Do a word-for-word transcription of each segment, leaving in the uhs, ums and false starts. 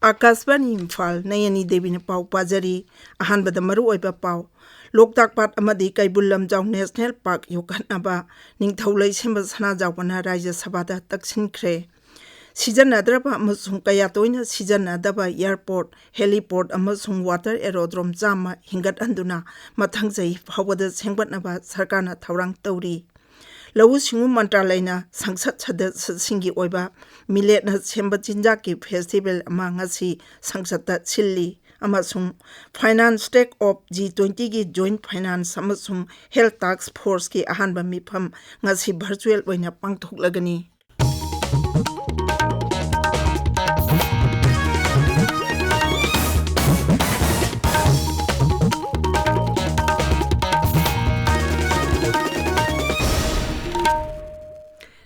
ꯑꯥꯀꯥꯁꯕꯥꯅꯤ ꯏꯝꯐꯥꯜ, ꯅꯌꯅꯤ ꯗꯦꯕꯤꯅ ꯄꯥꯎ ꯄꯥꯖꯔꯤ꯫ ꯑꯍꯥꯟꯕꯗ ꯃꯔꯨꯑꯣꯏꯕ ꯄꯥꯎ꯫ ꯂꯣꯛꯇꯥꯛ ꯄꯥꯠ ꯑꯃꯗꯤ ꯀꯩꯕꯨꯜ ꯂꯝꯖꯥꯎ ꯅꯦꯁꯅꯦꯜ ꯄꯥꯔꯛ ꯌꯣꯛꯈꯠꯅꯕ ꯅꯤꯡꯊꯧ ꯂꯩꯁꯦꯝꯕ ꯁꯅꯥꯖꯥꯎꯕꯅ ꯔꯥꯖ꯭ꯌ ꯁꯚꯥꯗ ꯇꯛꯁꯤꯟꯈ꯭ꯔꯦ꯫ ꯁꯤꯖꯤꯟꯅꯗ꯭ꯔꯕ ꯑꯃꯁꯨꯡ ꯀꯌꯥ ꯇꯣꯏꯅ ꯁꯤꯖꯤꯟꯅꯗꯕ ꯑꯦꯌꯔꯄꯣꯔꯠ, ꯍꯦꯂꯤꯄꯣꯔꯠ ꯑꯃꯁꯨꯡ ꯋꯥꯇꯔ ꯑꯦꯔꯣꯗ꯭ꯔꯣꯝ ꯆꯥꯝꯃ ꯍꯤꯡꯒꯠꯍꯟꯗꯨꯅ ꯃꯊꯪ ꯆꯍꯤ ꯐꯥꯎꯕꯗ ꯁꯦꯝꯒꯠꯅꯕ ꯁꯔꯀꯥꯔꯅ ꯊꯧꯔꯥꯡ ꯇꯧꯔꯤ꯫ ꯂꯧꯎ ꯁꯤꯡꯎ ꯃꯟꯇ꯭ꯔꯥꯂꯌꯅ ꯁꯪꯁꯠ ꯁꯗꯁ꯭ꯌꯁꯤꯡꯒꯤ ꯑꯣꯏꯕ ꯃꯤꯂꯦꯠꯅ ꯁꯦꯝꯕ ꯆꯤꯟꯖꯥꯛꯀꯤ ꯐꯦꯁꯇꯤꯚꯦꯜ ꯑꯃ ꯉꯁꯤ ꯁꯪꯁꯠꯇ ꯁꯤꯜꯂꯤ꯫ ꯑꯃꯁꯨꯡ Finance Tech of G twenty-ꯒꯤ ꯖꯣꯏꯟꯠ ꯐꯥꯏꯅꯥꯟꯁ ꯑꯃꯁꯨꯡ ꯍꯦꯜꯊ ꯇꯥꯛꯁ ꯐꯣꯔꯁꯀꯤ ꯑꯍꯥꯟꯕ ꯃꯤꯐꯝ ꯉꯁꯤ ꯚꯔꯆꯨꯑꯦꯜ ꯑꯣꯏꯅ ꯄꯥꯡꯊꯣꯛꯂꯒꯅꯤ꯫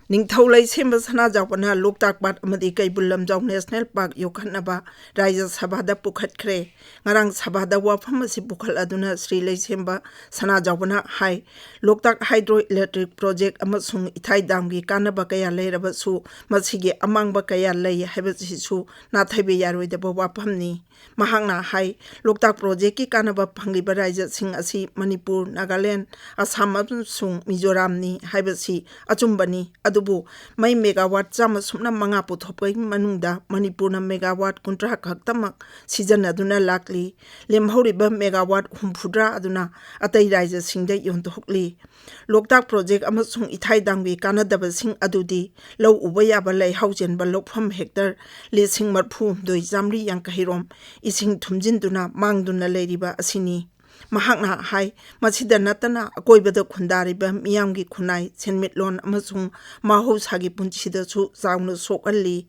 ꯅꯤꯡꯊꯧ ꯂꯩꯁꯦꯝꯕ ꯁꯅꯥꯖꯥꯎꯕꯅ ꯂꯣꯛꯇꯥꯛ ꯄꯥꯠ ꯑꯃꯗꯤ ꯀꯩꯕꯨꯜ ꯂꯝꯖꯥꯎ ꯅꯦꯁꯅꯦꯜ ꯄꯥꯔꯛ ꯌꯣꯛꯈꯠꯅꯕ ꯔꯥꯖ꯭ꯌ ꯁꯚꯥꯗ ꯄꯨꯈꯠꯈ꯭ꯔꯦ꯫ ꯉꯔꯥꯡ ꯁꯚꯥꯗ ꯋꯥꯐꯝ ꯑꯁꯤ ꯄꯨꯈꯠꯂꯗꯨꯅ ꯁ꯭ꯔꯤ ꯂꯩꯁꯦꯝꯕ ꯁꯅꯥꯖꯥꯎꯕꯅ ꯍꯥꯏ, ꯂꯣꯛꯇꯥꯛ ꯍꯥꯏꯗ꯭ꯔꯣ ꯏꯂꯦꯛꯇ꯭ꯔꯤꯛ ꯄ꯭ꯔꯣꯖꯦꯛ ꯑꯃꯁꯨꯡ ꯏꯊꯥꯏ ꯗꯥꯝꯒꯤ ꯀꯥꯟꯅꯕ ꯀꯌꯥ ꯂꯩꯔꯕꯁꯨ ꯃꯁꯤꯒꯤ ꯑꯃꯥꯡꯕ ꯀꯌꯥ ꯂꯩ ꯍꯥꯏꯕꯁꯤꯁꯨ ꯅꯥꯊꯩꯕ ꯌꯥꯔꯣꯏꯗꯕ ꯋꯥꯐꯝꯅꯤ꯫ ꯃꯍꯥꯛꯅ ꯍꯥꯏ, ꯂꯣꯛꯇꯥꯛ ꯄ꯭ꯔꯣꯖꯦꯛꯀꯤ ꯀꯥꯟꯅꯕ ꯐꯪꯂꯤꯕ ꯔꯥꯖ꯭ꯌꯁꯤꯡ ꯑꯁꯤ ꯃꯅꯤꯄꯨꯔ, ꯅꯥꯒꯥꯂꯦꯟ, ꯑꯁꯥꯝ ꯑꯃꯁꯨꯡ ꯃꯤꯖꯣꯔꯥꯝꯅꯤ ꯍꯥꯏꯕꯁꯤ ꯑꯆꯨꯝꯕꯅꯤ꯫ ꯑꯗꯨꯕꯨ ꯃꯩ ꯃꯦꯒꯥꯋꯥꯠ ꯆꯥꯝꯃ ꯁꯨꯞꯅ ꯃꯉꯥ ꯄꯨꯊꯣꯛꯄꯒꯤ ꯃꯅꯨꯡꯗ ꯃꯅꯤꯄꯨꯔꯅ ꯃꯦꯒꯥꯋꯥꯠ ꯀꯨꯟꯊ꯭ꯔꯥ ꯈꯛꯇꯃꯛ ꯁꯤꯖꯤꯟꯅꯗꯨꯅ ꯂꯥꯛꯂꯤ꯫ ꯂꯦꯝꯍꯧꯔꯤꯕ ꯃꯦꯒꯥꯋꯥꯠ ꯍꯨꯝꯐꯨꯇꯔꯥ ꯑꯗꯨꯅ ꯑꯇꯩ ꯔꯥꯖ꯭ꯌꯁꯤꯡꯗ ꯌꯣꯟꯊꯣꯛꯂꯤ꯫ ꯂꯣꯛꯇꯥꯛ ꯄ꯭ꯔꯣꯖꯦꯛ ꯑꯃꯁꯨꯡ ꯏꯊꯥꯏ ꯗꯥꯝꯒꯤ ꯀꯥꯟꯅꯗꯕꯁꯤꯡ ꯑꯗꯨꯗꯤ ꯂꯧ ꯎꯕ ꯌꯥꯕ ꯂꯩꯍꯥꯎ ꯆꯦꯟꯕ ꯂꯧꯐꯝ ꯍꯦꯛꯇꯔ ꯂꯤꯁꯤꯡ ꯃꯔꯤꯐꯨ ꯍꯨꯝꯗꯣꯏ ꯆꯥꯃꯔꯤ ꯌꯥꯡꯈꯩ ꯔꯣꯝ ꯏꯁꯤꯡ ꯊꯨꯝꯖꯤꯟꯗꯨꯅ ꯃꯥꯡꯗꯨꯅ ꯂꯩꯔꯤꯕ ꯑꯁꯤꯅꯤ꯫ ꯃꯍꯥꯛꯅ ꯍꯥꯏ, ꯃꯁꯤꯗ ꯅꯠꯇꯅ ꯑꯀꯣꯏꯕꯗ ꯈꯨꯟꯗꯥꯔꯤꯕ ꯃꯤꯌꯥꯝꯒꯤ ꯈꯨꯟꯅꯥꯏ, ꯁꯦꯟꯃꯤꯠꯂꯣꯟ ꯑꯃꯁꯨꯡ ꯃꯍꯧꯁꯥꯒꯤ ꯄꯨꯟꯁꯤꯗꯁꯨ ꯆꯥꯎꯅ ꯁꯣꯛꯍꯜꯂꯤ꯫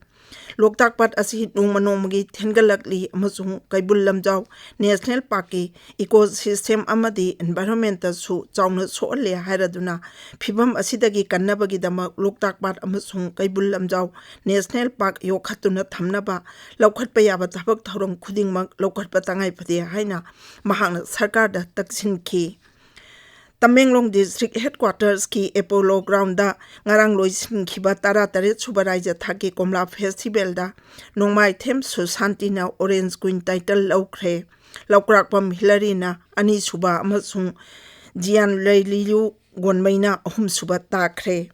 ꯂꯣꯛꯇꯥꯛ ꯄꯥꯠ ꯑꯁꯤ ꯅꯣꯡꯃ ꯅꯣꯡꯃꯒꯤ ꯊꯦꯟꯒꯠꯂꯛꯂꯤ ꯑꯃꯁꯨꯡ ꯀꯩꯕꯨꯜ ꯂꯝꯖꯥꯎ ꯅꯦꯁꯅꯦꯜ ꯄꯥꯔꯛꯀꯤ ꯏꯀꯣꯁꯤꯁꯇꯦꯝ ꯑꯃꯗꯤ ꯏꯟꯚꯥꯏꯔꯣꯟꯃꯦꯟꯇꯁꯨ ꯆꯥꯎꯅ ꯁꯣꯛꯍꯜꯂꯦ ꯍꯥꯏꯔꯗꯨꯅ ꯐꯤꯚꯝ ꯑꯁꯤꯗꯒꯤ ꯀꯟꯅꯕꯒꯤꯗꯃꯛ ꯂꯣꯛꯇꯥꯛ ꯄꯥꯠ ꯑꯃꯁꯨꯡ ꯀꯩꯕꯨꯜ ꯂꯝꯖꯥꯎ ꯅꯦꯁꯅꯦꯜ ꯄꯥꯔꯛ ꯌꯣꯛꯈꯠꯇꯨꯅ ꯊꯝꯅꯕ ꯂꯧꯈꯠꯄ ꯌꯥꯕ ꯊꯕꯛ ꯊꯧꯔꯝ ꯈꯨꯗꯤꯡꯃꯛ ꯂꯧꯈꯠꯄ ꯇꯉꯥꯏ ꯐꯗꯦ ꯍꯥꯏꯅ ꯃꯍꯥꯛꯅ ꯁꯔꯀꯥꯔꯗ ꯇꯛꯁꯤꯟꯈꯤ꯫ ꯇꯃꯦꯡꯂꯣꯡ ꯗꯤꯁꯇ꯭ꯔꯤꯛ ꯍꯦꯗꯀ꯭ꯋꯥꯇꯔꯁꯀꯤ ꯑꯦꯄꯣꯂꯣ ꯒ꯭ꯔꯥꯎꯟꯗ ꯉꯔꯥꯡ ꯂꯣꯏꯁꯤꯟꯈꯤꯕ ꯇꯔꯥꯇꯔꯦꯠ ꯁꯨꯕ ꯔꯥꯏꯖ꯭ꯌ ꯊꯥꯛꯀꯤ ꯀꯣꯝꯂꯥ ꯐꯦꯁꯇꯤꯚꯦꯜꯗ ꯅꯣꯡꯃꯥꯏꯊꯦꯝ ꯁꯨꯁꯥꯟꯇꯤꯅ ꯑꯣꯔꯦꯟꯖ ꯀ꯭ꯋꯤꯟ ꯇꯥꯏꯇꯜ ꯂꯧꯈ꯭ꯔꯦ꯫ ꯂꯧꯀ꯭ꯔꯥꯛꯄꯝ ꯍꯤꯂꯥꯔꯤꯅ ꯑꯅꯤꯁꯨꯕ ꯑꯃꯁꯨꯡ ꯖꯤꯌꯥꯟ ꯂꯩꯂꯤꯌꯨ ꯒꯣꯟꯃꯩꯅ ꯑꯍꯨꯝꯁꯨꯕ ꯇꯥꯈ꯭ꯔꯦ꯫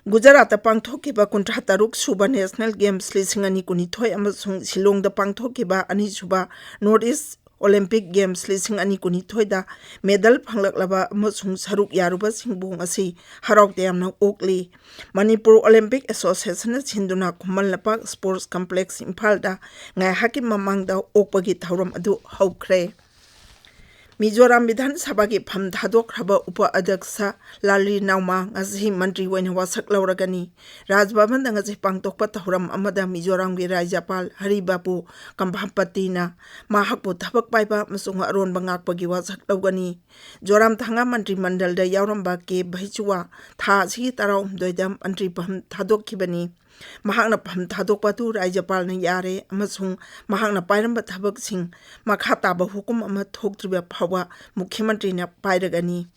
ꯒꯨꯖꯔꯥꯠꯇ ꯄꯥꯡꯊꯣꯛꯈꯤꯕ ꯀꯨꯟꯊ꯭ꯔꯥ ꯇꯔꯨꯛ ꯁꯨꯕ ꯅꯦꯁꯅꯦꯜ ꯒꯦꯝꯁ ꯂꯤꯁꯤꯡ ꯑꯅꯤ ꯀꯨꯟꯅꯤꯊꯣꯏ ꯑꯃꯁꯨꯡ ꯁꯤꯂꯣꯡꯗ ꯄꯥꯡꯊꯣꯛꯈꯤꯕ ꯑꯅꯤꯁꯨꯕ ꯅꯣꯔꯠ ꯏꯁ ꯑꯣꯂꯤꯝꯄꯤꯛ ꯒꯦꯝꯁ ꯂꯤꯁꯤꯡ ꯑꯅꯤ ꯀꯨꯟꯅꯤꯊꯣꯏꯗ ꯃꯦꯗꯜ ꯐꯪꯂꯛꯂꯕ ꯑꯃꯁꯨꯡ ꯁꯔꯨꯛ ꯌꯥꯔꯨꯕꯁꯤꯡꯕꯨ ꯉꯁꯤ ꯍꯔꯥꯎ ꯇꯌꯥꯝꯅ ꯑꯣꯛꯂꯤ꯫ ꯃꯅꯤꯄꯨꯔ ꯑꯣꯂꯤꯝꯄꯤꯛ ꯑꯦꯁꯣꯁꯤꯌꯦꯁꯟꯅ ꯁꯤꯟꯗꯨꯅ ꯈꯨꯃꯟ ꯂꯝꯄꯥꯛ ꯁ꯭ꯄꯣꯔꯠꯁ ꯀꯝꯄ꯭ꯂꯦꯛꯁ ꯏꯝꯐꯥꯜꯗ ꯉꯥꯏꯍꯥꯛꯀꯤ ꯃꯃꯥꯡꯗ ꯑꯣꯛꯄꯒꯤ ꯊꯧꯔꯝ ꯑꯗꯨ ꯍꯧꯈ꯭ꯔꯦ꯫ ꯃꯤꯖꯣꯔꯥꯝ ꯕꯤꯙꯥꯟ ꯁꯚꯥꯒꯤ ꯐꯝ ꯊꯥꯗꯣꯛꯈ꯭ꯔꯕ ꯎꯄ ꯑꯙ꯭ꯌꯛꯁ ꯂꯥꯜꯔꯤ ꯅꯥꯎꯃꯥ ꯉꯁꯤ ꯃꯟꯇ꯭ꯔꯤ ꯑꯣꯏꯅ ꯋꯥꯁꯛ ꯂꯧꯔꯒꯅꯤ꯫ ꯔꯥꯖ ꯚꯕꯟꯗ ꯉꯁꯤ ꯄꯥꯡꯊꯣꯛꯄ ꯊꯧꯔꯝ ꯑꯃꯗ ꯃꯤꯖꯣꯔꯥꯝꯒꯤ ꯔꯥꯖ꯭ꯌꯄꯥꯜ ꯍꯔꯤ ꯕꯥꯕꯨ ꯀꯝꯐꯥꯄꯇꯤꯅ ꯃꯍꯥꯛꯄꯨ ꯊꯕꯛ ꯄꯥꯏꯕ ꯑꯃꯁꯨꯡ ꯑꯔꯣꯟꯕ ꯉꯥꯛꯄꯒꯤ ꯋꯥꯁꯛ ꯂꯧꯒꯅꯤ꯫ ꯖꯣꯔꯥꯝ ꯊꯥꯡꯒ ꯃꯟꯇ꯭ꯔꯤ ꯃꯟꯗꯜꯗ ꯌꯥꯎꯔꯝꯕ ꯀꯦ ꯚꯩꯆꯨꯋꯥ ꯊꯥ ꯑꯁꯤꯒꯤ ꯇꯔꯥꯍꯨꯝꯗꯣꯏꯗ ꯃꯟꯇ꯭ꯔꯤ ꯐꯝ ꯊꯥꯗꯣꯛꯈꯤꯕꯅꯤ꯫ ꯃꯍꯥꯛꯅ ꯐꯝ ꯊꯥꯗꯣꯛꯄ ꯑꯗꯨ ꯔꯥꯖ꯭ꯌꯄꯥꯜꯅ ꯌꯥꯔꯦ ꯑꯃꯁꯨꯡ ꯃꯍꯥꯛꯅ ꯄꯥꯏꯔꯝꯕ ꯊꯕꯛꯁꯤꯡ ꯃꯈꯥ ꯇꯥꯕ ꯍꯨꯀꯨꯝ ꯑꯃ ꯊꯣꯛꯇ꯭ꯔꯤꯕ ꯐꯥꯎꯕ ꯃꯨꯈ꯭ꯌ ꯃꯟꯇ꯭ꯔꯤꯅ ꯄꯥꯏꯔꯒꯅꯤ꯫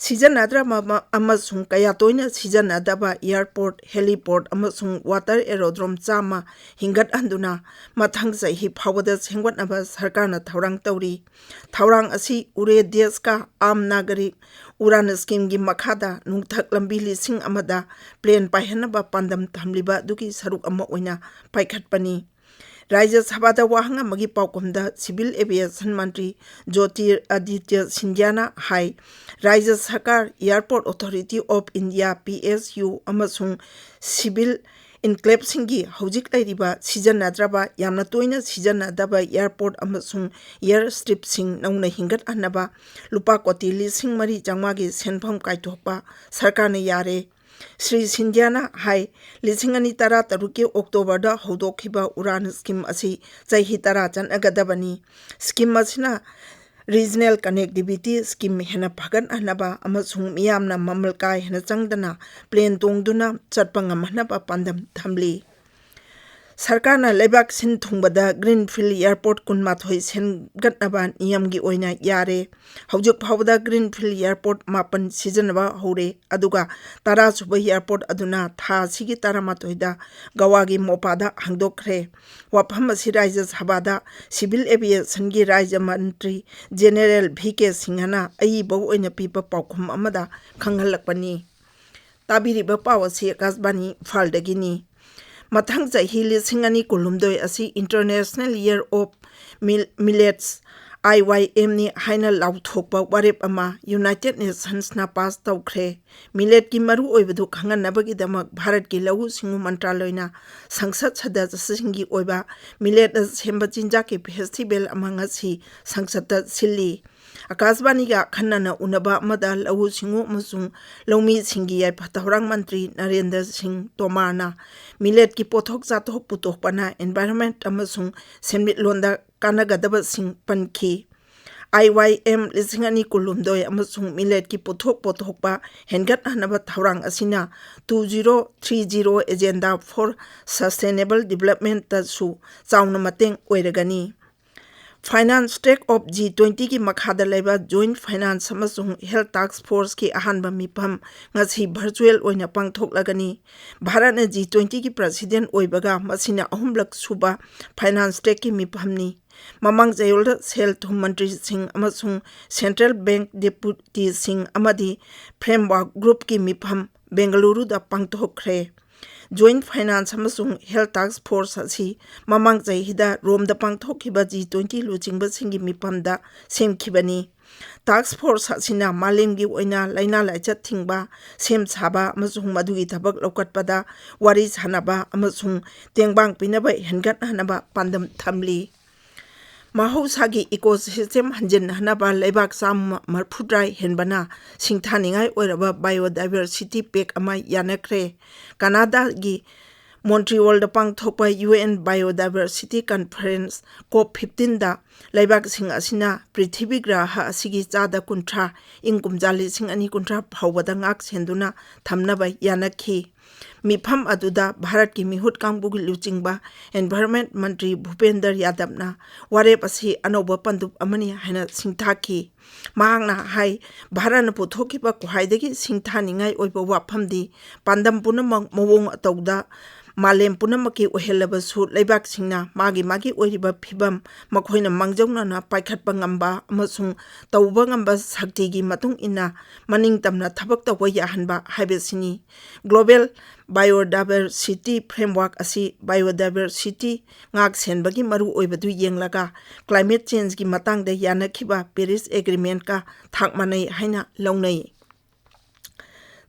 ꯁꯤꯖꯤꯟꯅꯗ꯭ꯔꯕ ꯑꯃ-, ꯑꯃꯁꯨꯡ ꯀꯌꯥ ꯇꯣꯏꯅ ꯁꯤꯖꯤꯟꯅꯗꯕ ꯑꯦꯌꯔꯄꯣꯔꯠ, ꯍꯦꯂꯤꯄꯣꯔꯠ ꯑꯃꯁꯨꯡ ꯋꯥꯇꯔ ꯑꯦꯔꯣꯗ꯭ꯔꯣꯝ ꯆꯥꯝꯃ ꯍꯤꯡꯒꯠꯍꯟꯗꯨꯅ ꯃꯊꯪ ꯆꯍꯤ ꯐꯥꯎꯕꯗ ꯁꯦꯝꯒꯠꯅꯕ ꯁꯔꯀꯥꯔꯅ ꯊꯧꯔꯥꯡ ꯇꯧꯔꯤ꯫ ꯊꯧꯔꯥꯡ ꯑꯁꯤ ꯎꯔꯦ ꯗꯦꯁ ꯀꯥ ꯑꯥꯝ ꯅꯥꯒꯔꯤꯛ ꯎꯔꯥꯟ ꯁ꯭ꯀꯤꯝꯒꯤ ꯃꯈꯥꯗ ꯅꯣꯡꯊꯛ ꯂꯝꯕꯤ ꯂꯤꯁꯤꯡ ꯑꯃꯗ ꯄ꯭ꯂꯦꯟ ꯄꯥꯏꯍꯟꯅꯕ ꯄꯥꯟꯗꯝ ꯊꯝꯂꯤꯕ ꯑꯗꯨꯒꯤ ꯁꯔꯨꯛ ꯑꯃ ꯑꯣꯏꯅ ꯄꯥꯏꯈꯠꯄꯅꯤ꯫ ꯔꯥꯖ꯭ꯌ ꯁꯚꯥꯗ ꯋꯥꯍꯪ ꯑꯃꯒꯤ ꯄꯥꯎꯈꯨꯝꯗ ꯁꯤꯚꯤꯜ ꯑꯦꯚꯤꯌꯦꯁꯟ ꯃꯟꯇ꯭ꯔꯤ ꯖ꯭ꯌꯣꯇꯤꯔꯥꯗꯤꯇ꯭ꯌ ꯁꯤꯟꯙ꯭ꯌꯥꯅ ꯍꯥꯏ, ꯔꯥꯖ꯭ꯌ ꯁꯔꯀꯥꯔ, airport authority of India, P S U, ꯑꯃꯁꯨꯡ ꯁꯤꯚꯤꯜ ꯏꯟꯀ꯭ꯂꯦꯕꯁꯤꯡꯒꯤ ꯍꯧꯖꯤꯛ ꯂꯩꯔꯤꯕ ꯁꯤꯖꯤꯟꯅꯗ꯭ꯔꯕ, ꯌꯥꯝꯅ ꯇꯣꯏꯅ ꯁꯤꯖꯤꯟꯅꯗꯕ ꯑꯦꯌꯔꯄꯣꯔꯠ ꯑꯃꯁꯨꯡ ꯑꯦꯌꯔ ꯁ꯭ꯇ꯭ꯔꯤꯞꯁꯤꯡ ꯅꯧꯅ ꯍꯤꯡꯒꯠꯍꯟꯅꯕ ꯂꯨꯄꯥ ꯀꯣꯇꯤ ꯂꯤꯁꯤꯡ ꯃꯔꯤ ꯆꯥꯝꯃꯉꯥꯒꯤ ꯁꯦꯟꯐꯝ ꯀꯥꯏꯊꯣꯛꯄ ꯁꯔꯀꯥꯔꯅ ꯌꯥꯔꯦ꯫ ꯁ꯭ꯔꯤ ꯁꯤꯟꯙ꯭ꯌꯥꯅ ꯍꯥꯏ, ꯂꯤꯁꯤꯡ ꯑꯅꯤ ꯇꯔꯥꯇꯔꯨꯛꯀꯤ ꯑꯣꯛꯇꯣꯕꯔꯗ ꯍꯧꯗꯣꯛꯈꯤꯕ ꯎꯔꯥꯟ ꯁ꯭ꯀꯤꯝ ꯑꯁꯤ ꯆꯍꯤ ꯇꯔꯥ ꯆꯠꯅꯒꯗꯕꯅꯤ꯫ ꯁ꯭ꯀꯤꯝ ꯑꯁꯤꯅ ꯔꯤꯖꯅꯦꯜ ꯀꯅꯦꯛꯇꯤꯚꯤꯇꯤ ꯁ꯭ꯀꯤꯝ ꯍꯦꯟꯅ ꯐꯒꯠꯍꯟꯅꯕ ꯑꯃꯁꯨꯡ ꯃꯤꯌꯥꯝꯅ ꯃꯃꯜ ꯀꯥ ꯍꯦꯟꯅ ꯆꯪꯗꯅ ꯄ꯭ꯂꯦꯟ ꯇꯣꯡꯗꯨꯅ ꯆꯠꯄ ꯉꯝꯍꯟꯅꯕ ꯄꯥꯟꯗꯝ ꯊꯝꯂꯤ꯫ ꯁꯔꯀꯥꯔꯅ ꯂꯩꯕꯥꯛ ꯁꯤꯟ ꯊꯨꯡꯕꯗ Greenfield Airport ꯀꯨꯟꯃꯥꯊꯣꯏ ꯁꯦꯝꯒꯠꯅꯕ ꯅꯤꯌꯝꯒꯤ ꯑꯣꯏꯅ ꯌꯥꯔꯦ꯫ ꯍꯧꯖꯤꯛ ꯐꯥꯎꯕꯗ Greenfield Airport ꯃꯥꯄꯟ ꯁꯤꯖꯤꯟꯅꯕ ꯍꯧꯔꯦ, ꯑꯗꯨꯒ ꯇꯔꯥꯁꯨꯕ airport ꯑꯗꯨꯅ ꯊꯥ ꯑꯁꯤꯒꯤ ꯇꯔꯥꯃꯥꯊꯣꯏꯗ ꯒꯋꯥꯒꯤ ꯃꯣꯄꯥꯗ ꯍꯥꯡꯗꯣꯛꯈ꯭ꯔꯦ꯫ ꯋꯥꯐꯝ ꯑꯁꯤ ꯔꯥꯖ꯭ꯌ ꯁꯚꯥꯗ Civil Aviationꯒꯤ ꯔꯥꯖ꯭ꯌ ꯃꯟꯇ꯭ꯔꯤ General V K ꯁꯤꯡꯍꯅ ꯑꯏꯕ ꯑꯣꯏꯅ ꯄꯤꯕ ꯄꯥꯎꯈꯨꯝ ꯑꯃꯗ ꯈꯪꯍꯜꯂꯛꯄꯅꯤ꯫ ꯇꯥꯕꯤꯔꯤꯕ ꯄꯥꯎ ꯑꯁꯤ ꯑꯀꯥꯁꯕꯥꯅꯤ ꯏꯝꯐꯥꯜꯗꯒꯤꯅꯤ꯫ ꯃꯊꯪ ꯆꯍꯤ ꯂꯤꯁꯤꯡ ꯑꯅꯤ ꯀꯨꯟꯍꯨꯝꯗꯣꯏ ꯑꯁꯤ International Year of Mil-, Millets, I Y M ꯅꯤ ꯍꯥꯏꯅ ꯂꯥꯎꯊꯣꯛꯄ ꯋꯥꯔꯦꯞ ꯑꯃ United Nationsꯅ ꯄꯥꯁ ꯇꯧꯈ꯭ꯔꯦ꯫ Milletꯀꯤ ꯃꯔꯨꯑꯣꯏꯕꯗꯨ ꯈꯪꯍꯟꯅꯕꯒꯤꯗꯃꯛ ꯚꯥꯔꯠꯀꯤ ꯂꯧꯎ ꯁꯤꯡꯎ ꯃꯟꯇ꯭ꯔꯥꯂꯣꯏꯅ ꯁꯪꯁꯠ ꯁꯗꯁ꯭ꯌꯁꯤꯡꯒꯤ ꯑꯣꯏꯕ milletꯅ ꯁꯦꯝꯕ ꯆꯤꯟꯖꯥꯛꯀꯤ festival ꯑꯃ ꯉꯁꯤ ꯁꯪꯁꯠꯇ ꯁꯤꯜꯂꯤ꯫ ꯑꯀꯥꯁꯕꯥꯅꯤꯒ ꯑꯈꯟꯅꯅ ꯎꯅꯕ ꯑꯃꯗ ꯂꯧꯎ ꯁꯤꯡꯎ ꯑꯃꯁꯨꯡ ꯂꯧꯃꯤꯁꯤꯡꯒꯤ ꯌꯥꯏꯐ ꯊꯧꯔꯥꯡ ꯃꯟꯇ꯭ꯔꯤ ꯅꯔꯦꯟꯗ꯭ꯔ ꯁꯤꯡ ꯇꯣꯃꯥꯔꯅ milletꯀꯤ ꯄꯣꯠꯊꯣꯛ ꯆꯥꯊꯣꯛ ꯄꯨꯊꯣꯛꯄꯅ environment ꯑꯃꯁꯨꯡ ꯁꯦꯟꯃꯤꯠꯂꯣꯟꯗ ꯀꯥꯟꯅꯒꯗꯕꯁꯤꯡ ꯄꯟꯈꯤ꯫ I Y M ꯂꯤꯁꯤꯡ ꯑꯅꯤ ꯀꯨꯟꯍꯨꯝꯗꯣꯏ ꯑꯃꯁꯨꯡ milletꯀꯤ ꯄꯣꯠꯊꯣꯛ ꯄꯨꯊꯣꯛꯄ ꯍꯦꯟꯒꯠꯍꯟꯅꯕ ꯊꯧꯔꯥꯡ ꯑꯁꯤꯅ two zero three zero Agenda for Sustainable Developmentꯇꯁꯨ ꯆꯥꯎꯅ ꯃꯇꯦꯡ ꯑꯣꯏꯔꯒꯅꯤ꯫ Finance Track of G twentyꯒꯤ ꯃꯈꯥꯗ ꯂꯩꯕ Joint Finance ꯑꯃꯁꯨꯡ Health Task Forceꯀꯤ ꯑꯍꯥꯟꯕ ꯃꯤꯐꯝ ꯉꯁꯤ virtual ꯑꯣꯏꯅ ꯄꯥꯡꯊꯣꯛꯂꯒꯅꯤ꯫ ꯚꯥꯔꯠꯅ G twentyꯒꯤ president ꯑꯣꯏꯕꯒ ꯃꯁꯤꯅ ꯑꯍꯨꯝꯂꯛ ꯁꯨꯕ Finance Trackꯀꯤ ꯃꯤꯐꯝꯅꯤ꯫ ꯃꯃꯥꯡ ꯆꯌꯣꯜꯗ ꯁꯦꯜ ꯊꯨꯝ ꯃꯟꯇ꯭ꯔꯤꯁꯤꯡ ꯑꯃꯁꯨꯡ Central Bank Deputyꯁꯤꯡ ꯑꯃꯗꯤ Framework Groupꯀꯤ ꯃꯤꯐꯝ ꯕꯦꯡꯒꯂꯨꯔꯨꯗ ꯄꯥꯡꯊꯣꯛꯈ꯭ꯔꯦ꯫ Joint Finance ꯑꯃꯁꯨꯡ Health Task Force ꯑꯁꯤ ꯃꯃꯥꯡ ꯆꯍꯤꯗ ꯔꯣꯝꯗ ꯄꯥꯡꯊꯣꯛꯈꯤꯕ G twenty ꯂꯨꯆꯤꯡꯕꯁꯤꯡꯒꯤ ꯃꯤꯐꯝꯗ ꯁꯦꯝꯈꯤꯕꯅꯤ꯫ Task Force ꯑꯁꯤꯅ ꯃꯥꯂꯦꯝꯒꯤ ꯑꯣꯏꯅ ꯂꯥꯏꯅꯥ ꯂꯥꯏꯆꯠ ꯊꯤꯡꯕ, ꯁꯦꯝ ꯁꯥꯕ ꯑꯃꯁꯨꯡ ꯃꯗꯨꯒꯤ ꯊꯕꯛ ꯂꯧꯈꯠꯄꯗ ꯋꯥꯔꯤ ꯁꯥꯅꯕ ꯑꯃꯁꯨꯡ ꯇꯦꯡꯕꯥꯡ ꯄꯤꯅꯕ ꯍꯦꯟꯒꯠꯍꯟꯅꯕ ꯄꯥꯟꯗꯝ ꯊꯝꯂꯤ꯫ ꯃꯍꯧꯁꯥꯒꯤ ecosystem ꯍꯟꯖꯤꯟꯍꯟꯅꯕ ꯂꯩꯕꯥꯛ ꯆꯥꯝꯃ ꯃꯔꯤꯐꯨꯇꯔꯥ ꯍꯦꯟꯕꯅ ꯁꯤꯡꯊꯥꯅꯤꯡꯉꯥꯏ ꯑꯣꯏꯔꯕ Biodiversity Pact ꯑꯃ ꯌꯥꯅꯈ꯭ꯔꯦ꯫ ꯀꯅꯥꯗꯥꯒꯤ ꯃꯣꯟꯇ꯭ꯔꯤꯑꯣꯜꯗ ꯄꯥꯡꯊꯣꯛꯄ U N Biodiversity Conference, COP fifteenꯗ ꯂꯩꯕꯥꯛꯁꯤꯡ ꯑꯁꯤꯅ ꯄ꯭ꯔꯤꯊꯤꯕꯤ ꯒ꯭ꯔꯍ ꯑꯁꯤꯒꯤ ꯆꯥꯗ ꯀꯨꯟꯊ꯭ꯔꯥ ꯏꯪ ꯀꯨꯝꯖꯥ ꯂꯤꯁꯤꯡ ꯑꯅꯤ ꯀꯨꯟꯊ꯭ꯔꯥ ꯐꯥꯎꯕꯗ ꯉꯥꯛ ꯁꯦꯟꯗꯨꯅ ꯊꯝꯅꯕ ꯌꯥꯅꯈꯤ꯫ ꯃꯤꯐꯝ ꯑꯗꯨꯗ ꯚꯥꯔꯠꯀꯤ ꯃꯤꯍꯨꯠ ꯀꯥꯡꯕꯨꯒꯤ ꯂꯨꯆꯤꯡꯕ Environment ꯃꯟꯇ꯭ꯔꯤ ꯚꯨꯄꯦꯟꯗꯔ ꯌꯥꯗꯕꯅ ꯋꯥꯔꯦꯞ ꯑꯁꯤ ꯑꯅꯧꯕ ꯄꯟꯗꯨꯞ ꯑꯃꯅꯤ ꯍꯥꯏꯅ ꯁꯤꯡꯊꯥꯈꯤ꯫ ꯃꯍꯥꯛꯅ ꯍꯥꯏ, ꯚꯥꯔꯠꯅ ꯄꯨꯊꯣꯛꯈꯤꯕ ꯈ꯭ꯋꯥꯏꯗꯒꯤ ꯁꯤꯡꯊꯥꯅꯤꯡꯉꯥꯏ ꯑꯣꯏꯕ ꯋꯥꯐꯝꯗꯤ ꯄꯥꯟꯗꯝ ꯄꯨꯝꯅꯃꯛ ꯃꯑꯣꯡ ꯑꯇꯧꯗ ꯃꯥꯂꯦꯝ ꯄꯨꯝꯅꯃꯛꯀꯤ ꯑꯣꯏꯍꯜꯂꯕꯁꯨ, ꯂꯩꯕꯥꯛꯁꯤꯡꯅ ꯃꯥꯒꯤ ꯃꯥꯒꯤ ꯑꯣꯏꯔꯤꯕ ꯐꯤꯚꯝ, ꯃꯈꯣꯏꯅ ꯃꯥꯡꯖꯧꯅꯅ ꯄꯥꯏꯈꯠꯄ ꯉꯝꯕ ꯑꯃꯁꯨꯡ ꯇꯧꯕ ꯉꯝꯕ ꯁꯛꯇꯤꯒꯤ ꯃꯇꯨꯡ ꯏꯟꯅ ꯃꯅꯤꯡ ꯇꯝꯅ ꯊꯕꯛ ꯇꯧꯕ ꯌꯥꯍꯟꯕ ꯍꯥꯏꯕꯁꯤꯅꯤ꯫ Global Biodiversity Framework ꯑꯁꯤ biodiversity ꯉꯥꯛ ꯁꯦꯟꯕꯒꯤ ꯃꯔꯨꯑꯣꯏꯕꯗꯨ ꯌꯦꯡꯂꯒ, climate changeꯒꯤ ꯃꯇꯥꯡꯗ ꯌꯥꯅꯈꯤꯕ Paris Agreementꯀ ꯊꯥꯛ ꯃꯥꯟꯅꯩ ꯍꯥꯏꯅ ꯂꯧꯅꯩ꯫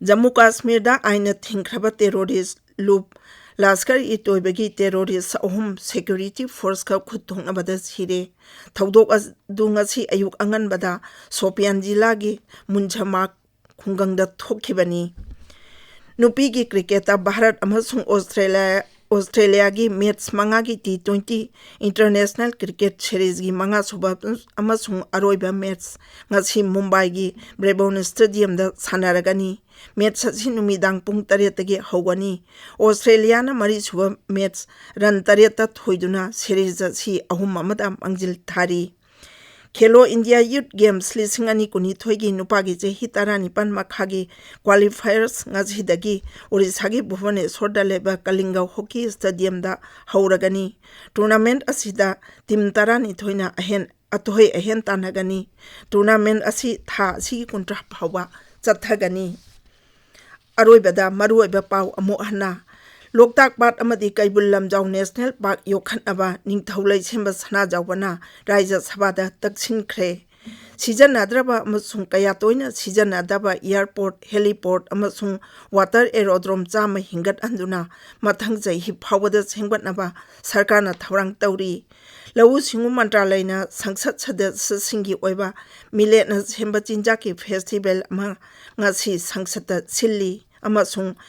ꯖꯝꯃꯨ ꯀꯥꯁꯃꯤꯔꯗ ꯑꯥꯏꯟꯅ ꯊꯤꯡꯈ꯭ꯔꯕ terrorist ꯂꯨꯞ ꯂꯥꯁꯀꯔ ꯏ ꯇꯣꯏꯕꯒꯤ terrorist ꯑꯍꯨꯝ security forceꯀ ꯈꯨꯠ ꯊꯣꯛꯅꯕꯗ ꯁꯤꯔꯦ꯫ ꯊꯧꯗꯣꯛ ꯑꯗꯨ ꯉꯁꯤ ꯑꯌꯨꯛ ꯑꯉꯟꯕꯗ ꯁꯣꯄꯤꯌꯥꯟ ꯖꯤꯂꯥꯒꯤ ꯃꯨꯟꯖꯃꯥꯛ ꯈꯨꯡꯒꯪꯗ ꯊꯣꯛꯈꯤꯕꯅꯤ꯫ ꯅꯨꯄꯤꯒꯤ cricketꯇ ꯚꯥꯔꯠ ꯑꯃꯁꯨꯡ ꯑꯣꯁꯇ꯭ꯔꯦꯂꯤꯌꯥ, ꯑꯣꯁꯇ꯭ꯔꯦꯂꯤꯌꯥꯒꯤ match ꯃꯉꯥꯒꯤ T twenty International Cricket Seriesꯒꯤ ꯃꯉꯥꯁꯨꯕ ꯑꯃꯁꯨꯡ ꯑꯔꯣꯏꯕ match ꯉꯁꯤ ꯃꯨꯝꯕꯥꯏꯒꯤ ꯕ꯭ꯔꯦꯕꯣꯟ Stadiumꯗ ꯁꯥꯟꯅꯔꯒꯅꯤ꯫ Match ꯑꯁꯤ ꯅꯨꯃꯤꯗꯥꯡ ꯄꯨꯡ ꯇꯔꯦꯠꯇꯒꯤ ꯍꯧꯒꯅꯤ꯫ ꯑꯣꯁꯇ꯭ꯔꯦꯂꯤꯌꯥꯅ ꯃꯔꯤꯁꯨꯕ match run ꯇꯔꯦꯠꯇ ꯊꯣꯏꯗꯨꯅ series ꯑꯁꯤ ꯑꯍꯨꯝ ꯑꯃꯗ ꯃꯥꯡꯖꯤꯜ ꯊꯥꯔꯤ꯫ ꯈꯦꯂꯣ ꯏꯟꯗꯤꯌꯥ Youth Games ꯂꯤꯁꯤꯡ ꯑꯅꯤ ꯀꯨꯟꯅꯤꯊꯣꯏꯒꯤ ꯅꯨꯄꯥꯒꯤ ꯆꯍꯤ ꯇꯔꯥꯅꯤꯄꯥꯟ ꯃꯈꯥꯒꯤ qualifiers ꯉꯁꯤꯗꯒꯤ ꯑꯣꯔꯤꯁꯥꯒꯤ ꯚꯨꯕꯅꯦꯁꯣꯔꯗ ꯂꯩꯕ ꯀꯂꯤꯡꯒ Hockey Stadiumꯗ ꯍꯧꯔꯒꯅꯤ꯫ Tournament ꯑꯁꯤꯗ team ꯇꯔꯥꯅꯤꯊꯣꯏꯅ ꯑꯍꯦꯟ, ꯑꯊꯣꯏ ꯑꯍꯦꯟ ꯇꯥꯟꯅꯒꯅꯤ꯫ Tournament ꯑꯁꯤ ꯊꯥ ꯑꯁꯤꯒꯤ ꯀꯨꯟꯊ꯭ꯔꯥ ꯐꯥꯎꯕ ꯆꯠꯊꯒꯅꯤ꯫ ꯑꯔꯣꯏꯕꯗ ꯃꯔꯨꯑꯣꯏꯕ ꯄꯥꯎ ꯑꯃꯨꯛ ꯍꯟꯅ꯫ ꯂꯣꯛꯇꯥꯛ ꯄꯥꯠ ꯑꯃꯗꯤ ꯀꯩꯕꯨꯜ ꯂꯝꯖꯥꯎ National Park ꯌꯣꯛꯈꯠꯅꯕ ꯅꯤꯡꯊꯧ ꯂꯩꯁꯦꯝꯕ ꯁꯅꯥꯖꯥꯎꯕꯅ ꯔꯥꯖ꯭ꯌ ꯁꯚꯥꯗ ꯇꯛꯁꯤꯟꯈ꯭ꯔꯦ꯫ ꯁꯤꯖꯤꯟꯅꯗ꯭ꯔꯕ ꯑꯃꯁꯨꯡ ꯀꯌꯥ ꯇꯣꯏꯅ ꯁꯤꯖꯤꯟꯅꯗꯕ airport, heliport ꯑꯃꯁꯨꯡ water aerodrome ꯆꯥꯝꯃ ꯍꯤꯡꯒꯠꯍꯟꯗꯨꯅ ꯃꯊꯪ ꯆꯍꯤ ꯐꯥꯎꯕꯗ ꯁꯦꯝꯒꯠꯅꯕ ꯁꯔꯀꯥꯔꯅ ꯊꯧꯔꯥꯡ ꯇꯧꯔꯤ꯫ ꯂꯧꯎ ꯁꯤꯡꯎ ꯃꯟꯇ꯭ꯔꯥꯂꯌꯅ ꯁꯪꯁꯠ ꯁꯗꯁ꯭ꯌꯁꯤꯡꯒꯤ ꯑꯣꯏꯕ milletꯅ ꯁꯦꯝꯕ ꯆꯤꯟꯖꯥꯛꯀꯤ festival ꯑꯃ ꯉꯁꯤ ꯁꯪꯁꯠꯇ ꯁꯤꯜꯂꯤ ꯑꯃꯁꯨꯡ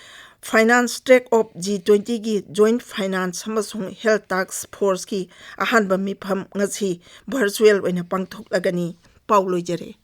Finance Track of G twentyꯒꯤ Joint Finance ꯑꯃꯁꯨꯡ Health Task Forceꯀꯤ ꯑꯍꯥꯟꯕ ꯃꯤꯐꯝ ꯉꯁꯤ virtual ꯑꯣꯏꯅ ꯄꯥꯡꯊꯣꯛꯂꯒꯅꯤ꯫ ꯄꯥꯎ ꯂꯣꯏꯖꯔꯦ꯫